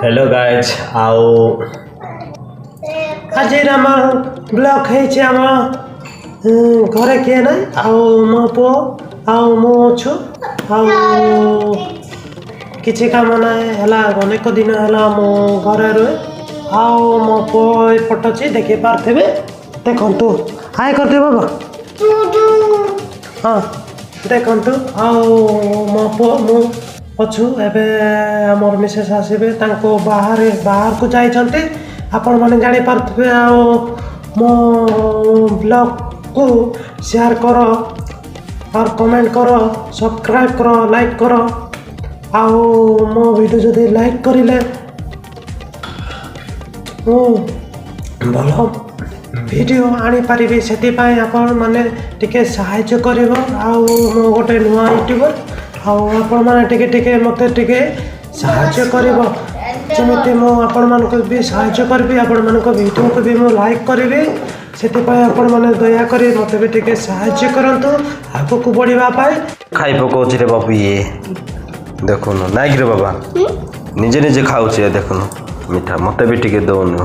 Hello guys, ଆଉ ଆଜିର ଆମ ବ୍ଲଗ୍ ହେଇଛି ଆମ ଘରେ କିଏ ନାହିଁ, ଆଉ ମୋ ପୁଅ ଆଉ ମୁଁ ଅଛୁ। ଆଉ କିଛି କାମ ନାହିଁ ହେଲା। ଅନେକ ଦିନ ହେଲା ମୁଁ ଘରେ ରୁହେ। ଆଉ ମୋ ପୁଅ ଏପଟ ଅଛି, ଦେଖିପାରୁଥିବେ। ଦେଖନ୍ତୁ, ହାଇ କରିଦିଅ ବାବା। ହଁ, ଦେଖନ୍ତୁ, ଆଉ ମୋ ପୁଅ ମୁଁ ଅଛୁ। ଏବେ ଆମର ମିସେସ୍ ଆସିବେ, ତାଙ୍କୁ ବାହାରେ ବାହାରକୁ ଯାଇଛନ୍ତି, ଆପଣମାନେ ଜାଣିପାରୁଥିବେ। ଆଉ ମୋ ବ୍ଲଗ୍କୁ ସେୟାର କର ଆଉ କମେଣ୍ଟ କର, ସବସ୍କ୍ରାଇବ୍ କର, ଲାଇକ୍ କର। ଆଉ ମୋ ଭିଡ଼ିଓ ଯଦି ଲାଇକ୍ କରିଲେ ମୁଁ ଭଲ ଭିଡ଼ିଓ ଆଣିପାରିବି। ସେଥିପାଇଁ ଆପଣମାନେ ଟିକେ ସାହାଯ୍ୟ କରିବ। ଆଉ ମୁଁ ଗୋଟେ ନୂଆ ୟୁଟ୍ୟୁବର୍, ଆଉ ଆପଣମାନେ ଟିକେ ଟିକେ ମୋତେ ଟିକେ ସାହାଯ୍ୟ କରିବ, ଯେମିତି ମୁଁ ଆପଣମାନଙ୍କୁ ବି ସାହାଯ୍ୟ କରିବି, ଆପଣମାନଙ୍କ ଭିଡ଼ିଓକୁ ବି ମୁଁ ଲାଇକ୍ କରିବି। ସେଥିପାଇଁ ଆପଣମାନେ ଦୟାକରି ମୋତେ ବି ଟିକେ ସାହାଯ୍ୟ କରନ୍ତୁ ଆଗକୁ ବଢ଼ିବା ପାଇଁ। ଖାଇ ପକଉଛି ରେ ବାବୁ ଇଏ। ଦେଖୁନୁ, ନାଇଁ କିରେ ବାବା? ନିଜେ ନିଜେ ଖାଉଛି ଏ, ଦେଖୁନୁ। ମିଠା ମୋତେ ବି ଟିକେ ଦଉନୁ।